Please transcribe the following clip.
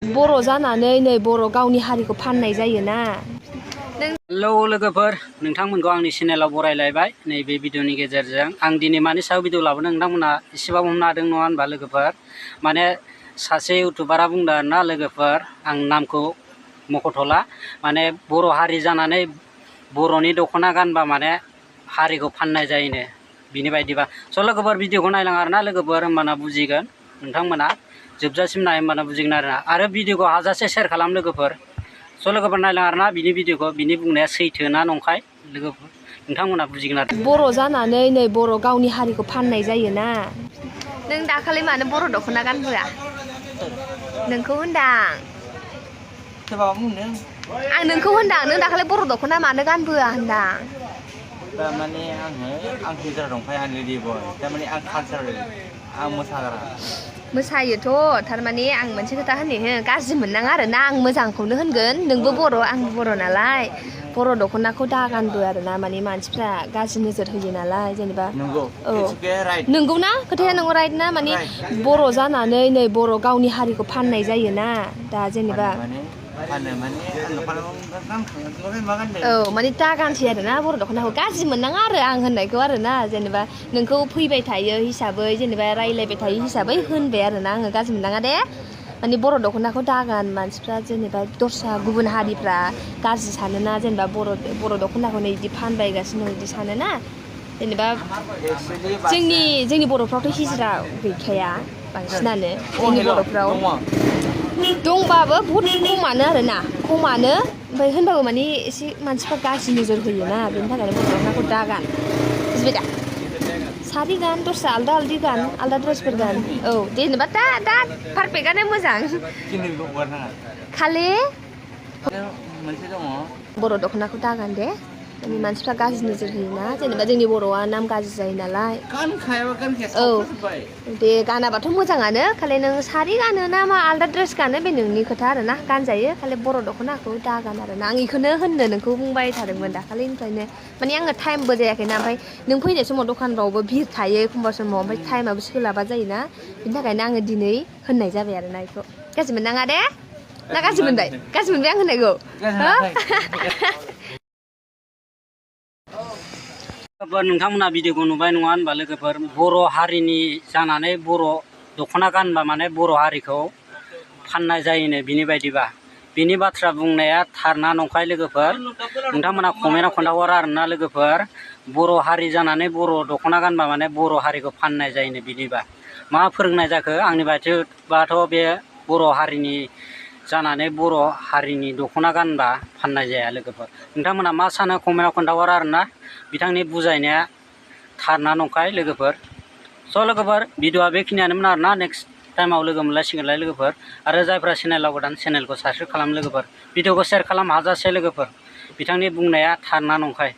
बर' जानानै नै बर' गावनि हारिखौ फाननाय जायोना। हेलौ लोगोफोर, नोंथांमोनखौ आंनि चेनेलाव बरायलायबाय नैबे भिडिअनि गेजेरजों। आं दिनै मानि सायाव भिडिअ लाबोदों नोंथांमोना एसेबाबो हमनो हादों नङा होनबा लोगोफोर? माने सासे इउटुबारा बुंदों आरोना लोगोफोर, आं नामखौ मख'थ'ला, माने बर' हारि जानानै बर'नि दख'ना गानबा माने हारिखौ फाननाय जायोनो बिनि बायदिबा। स' लोगोफोर भिडिअखौ नायलां आरोना लोगोफोर, होमबाना बुजिगोन नोंथांमोना, जोबजासिम नाय होमबाना बुजिगोन आरो भिडिअखौ हाजासे शेयार खालाम लोगोफोर। स' लोगोफोर नायलां आरोना बिनि भिडिअखौ, बिनि बुंनाया सैथो ना नंखाय लोगोफोर नोंथांमोना बुजिगोन आरो। बर' जानानै नै बर' गावनि हारिखौ फाननाय जायोना। नों दाखालि मानो बर' दख'ना गानबोआ? नोंखौ होनदां। आं नोंखौ होनदां, नों दाखालि बर' दख'ना मानो गानबोआ होनदां। तारमाने आं हिनजाव दंखायो, आं लेडि बय, तारमाने आं कालचारेल, आं मोसाग्रा। मोसायोथ', थारमाने आं मोनसे खोथा होननि हो, गाज्रि मोननाङा आरोना, आं मोजांखौनो होनगोन। नोंबो बर' आंबो बर' नालाय, बर' दख'नाखौ दा गानबो आरोना, माने मानसिफ्रा गाज्रि नोजोर होयो नालाय जेनेबा। नंगौ, औ नंगौ ना खोथाया, नंगौ राइट ना? माने बर' जानानै नै बर' गावनि हारिखौ फाननाय जायोना दा जेनेबा। औ माने दा गानसै आरोना बर' दख'नाखौ, गाज्रि मोननाङा आरो आं होननायखौ आरोना, जेनेबा नोंखौ फैबाय थायो हिसाबै, जेनेबा रायलायबाय थायो हिसाबै होनबाय आरोना आङो, गाज्रि मोननाङा दे। माने बर' दख'नाखौ दागान, मानसिफ्रा जेनेबा दस्रा गुबुन हारिफ्रा गाज्रि सानोना, जेनेबा बर' दख'नाखौनो बिदि फानबायगासिनो बिदि सानोना। जेनेबा जोंनि बर'फ्रावथ' हिजिरा गैखाया बांसिनानो, जोंनि बर'फ्राव दंबाबो बहुद खमानो आरोना, खमानो। ओमफ्राय होनबाबो माने एसे मानसिफ्रा गाज्रि नोजोर होयोना, बेनि थाखायनो बर' दख'नाखौ दागान, बुजिबाय दा? सारि गान, दस्रा आलदा गान, आलदा ड्रेसफोर गान। औ जेनेबा दा पारफेक्टआनो मोजां। खालि बर' दख'नाखौ दागान दे, माने मानसिफ्रा गाज्रि नोजोर होयोना, जेनेबा जोंनि बर'आ नाम गाज्रि जायो नालाय। औ दे, गानाबाथ' मोजाङानो, खालि नों सारि गानो ना मा आलदा ड्रेस गानो बे नोंनि खोथा आरोना, गानजायो, खालि बर' दख'नाखौ दागान आरोना। आं बेखौनो होननो नोंखौ बुंबाय थादोंमोन दाखालिनिफ्रायनो, माने आङो टाइमबो जायाखैना, ओमफ्राय नों फैनाय समाव दखानफ्रावबो भिर थायो एखमबा समाव, ओमफ्राय टाइमाबो सोलाबा जायोना, बिनि थाखायनो आङो दिनै होननाय जाबाय आरोना बेखौ। गाज्रि मोननाङा दे, ना गाज्रि मोनबाय? गाज्रि मोनबाय आं होननायखौ? लोगोफोर नोंथांमोना भिडिअखौ नुबाय नङा होनबा लोगोफोर? बर' हारिनि जानानै बर' दख'ना गानबा माने बर' हारिखौ फाननाय जायोनो बिनि बायदिबा। बिनि बाथ्रा बुंनाया थार ना नंखाय लोगोफोर नोंथांमोना कमेन्टआव खोन्थाहर आरोना लोगोफोर। बर' हारि जानानै बर' दख'ना गानबा माने बर' हारिखौ फाननाय जायोनो बिदिबा। मा फोरोंनाय जाखो? आंनि बायदिबाथ' बे बर' हारिनि जानानै बर' हारिनि दख'ना गानबा फाननाय जाया लोगोफोर। नोंथांमोना मा सानो कमेन्टआव खोन्थाहर आरोना, बिथांनि बुजायनाया थार ना नंखाय लोगोफोर। स' लोगोफोर भिडिअआ बेखिनियानोमोन आरोना, नेक्स्ट टाइमाव लोगो मोनलायसिगोनलाय लोगोफोर। आरो जायफ्रा चेनेलाव गोदान चेनेलखौ साबस्क्राइब खालाम लोगोफोर, भिडिअखौ शेयार खालाम हाजासे लोगोफोर। बिथांनि बुंनाया थार ना नंखाय।